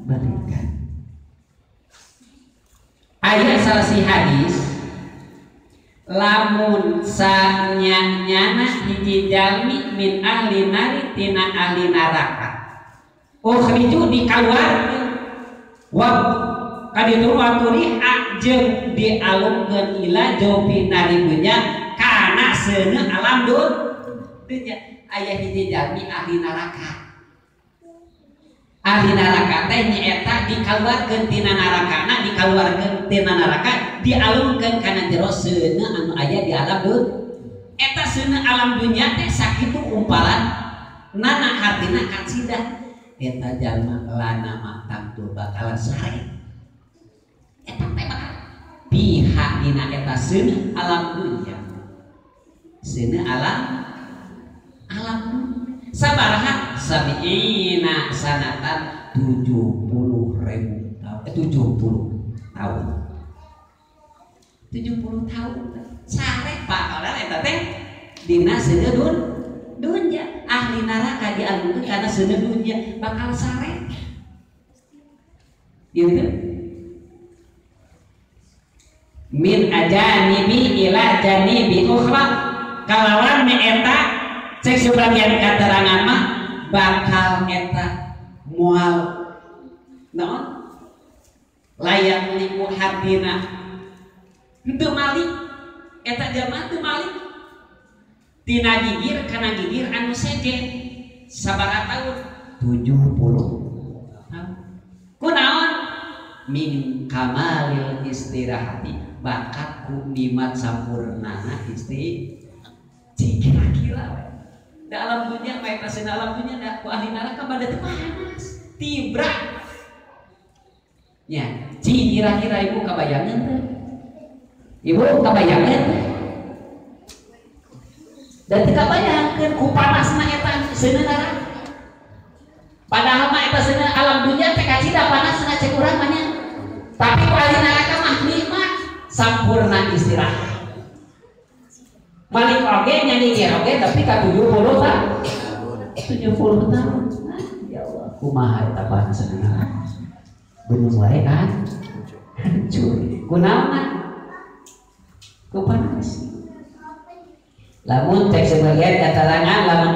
Berikan. Ayat salah si hadis lamun sanyanyana hiji jalmi min ahli nari tina ahli neraka ukhriju dikaluarkeun wa kaditu waturiha jeung dialungkeun ila jaufi nari dunya kana seuneu alam dunya. Aya hiji jalmi ahli neraka, ahli neraka teh nyaeta dikaluarkeun tina narakana, dikaluarkeun tina neraka dialungkeun kana jero seuneu anu aya di alam dunya. Eta seuneu alam dunya teh sakitu umpalan nana hartina kacida eta jalma lana mah tangtu bakalan sare eta teh bakal pihak dina eta seuneu alam dunya, seuneu alam alam dunya sabaraha sabiina sanatan 70.000 tahun, 70 tahun, 70 tahun sare Pak kalau eta teh dina seuneu dunya. Ahli neraka dialungkeun kana seuneu dunya bakal sare gitu. Min ajanibi ila janibi ukhra kalawan eta cek sebagian keterangan mah bakal eta moal naon layak liku hartina henteu malik eta jalma teu malik tina gigir kana gigir anu sejen sabaraha taun 70 tahun kunaon min kamalil istirahati bakat ku nikmat sampurnana isti kira-kira we dalam dunia mah eta seuneu alam dunya da ku ahli neraka bade teu panas tibra nya. Ci kira-kira ibu kabayangan teu? Ibu kabayangan teu? Dan teu kabayangkeun ku panasna eta seuneu neraka. Padahal mah eta seuneu alam dunya teh kacida panasna cek urang mah nya. Tapi ku ahli neraka mah nikmat sampurna istirahat. Malik oge nyanyir oge tapi ka 70 tahun. 70 tahun. Nah, ya Allah, kumaha eta panasna neraka. Gunung wae kan hancur. Kunaon? Ku panas. Lamun cek sebagian keterangan lamun